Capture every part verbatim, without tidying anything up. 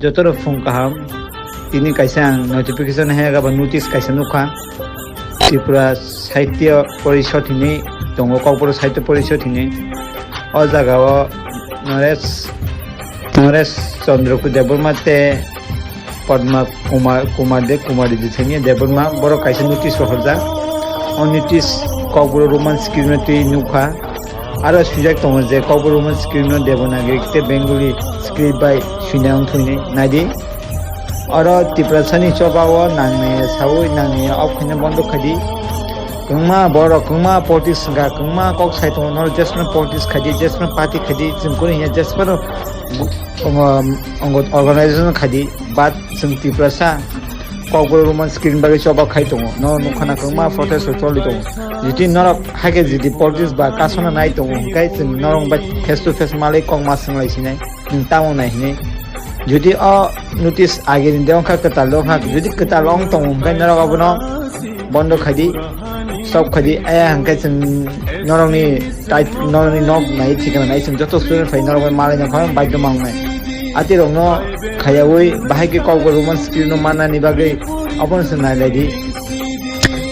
Joto rok phung kaham. Tini kaisa ang notification hai ba notice kaisa nukha. Tripura Sahitya Porishod hinwi tongo, Kokborok Sahitya Porishod hinwi. O jaga o Naresh, Naresh Chandra Debbarma tei Padma Kumar, Kumar De, Kumar De thangya Debbarma, borok kaisa notice rohorjak. O notice Kokborok Roman script no twi nukha. Aro swijak tongo je Kokborok Roman script no Devanagari tei Bengali script bai swina wng thwini naidi. Oro Tiprasani choba o nangnai sawi nangnai off khaina bondo khaidi. Kwbangma borok, kwbangma politics wngkha, kwbangma kok sai tongo, norok jesmano politics khaidi, jesmano party khaidi, chwng kunu hiya jesmano, um, um, organization khaidi, but chwng Tiprasa Kokborok Roman script bagwi choba khai tongo. No nukha na kwbangma protest rok choli tongo. Jiti norok haikhe jiti politics ba kasona nai tongo, hwnkhe chwng norok bai face to face malai kok ma swnglai sinai. Nwng tamo nai hinwi. Jodi o notice agini de wngkha, kwtal de wngkha, jodi kwtal wng tongo hwnkhe norok abono bondo khaidi, stop khaidi, aya hwnkhe chwng norokni tai-, norokni nok nai thikna nai chwng joto student phai norok bai malai nangkha baidhyo mangnai. Ati rokno khayaui bahai khe Kokborok Roman script no mannani bagwi abono chwng nailaidi.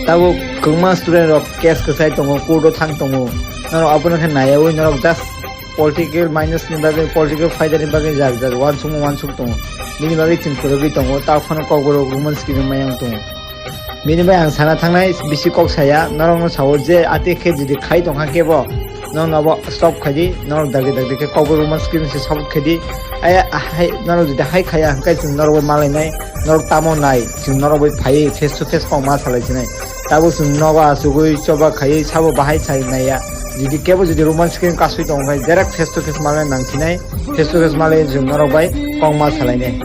Tabuk kwbangma student rok case kwchai tongo, court o thang tongo, norok abono khe naiyaui norok just political minus ni bagwi, political fighter ni bagwi jak jak uansukma uansuk tongo. Bini bagwi chwng kwrwgwi tongo, ta phano Kokborok Roman script mayang tongo. Bini bai ang sana thangnai bisi kok saya, norokno sao je ate khe jodi khai tongkha kebo, norokno bo stop khaidi, norok dagdi dagdi khe Kokborok Roman script se support khaidi. Ai, hai, norok jodi hai khaya hwnkhe chwng norok bai malainai, norok tamo nai, chwng norok bai phaiwi face to face kok ma salai sinai. Tabuk chwng nogo achugwi choba khaiwi sabo bahai sai naiya. Jodi kebo jodi Roman script kasui tongo khe direct face to face malai nang sinai, face to face malai chwng norok bai kok ma salainai.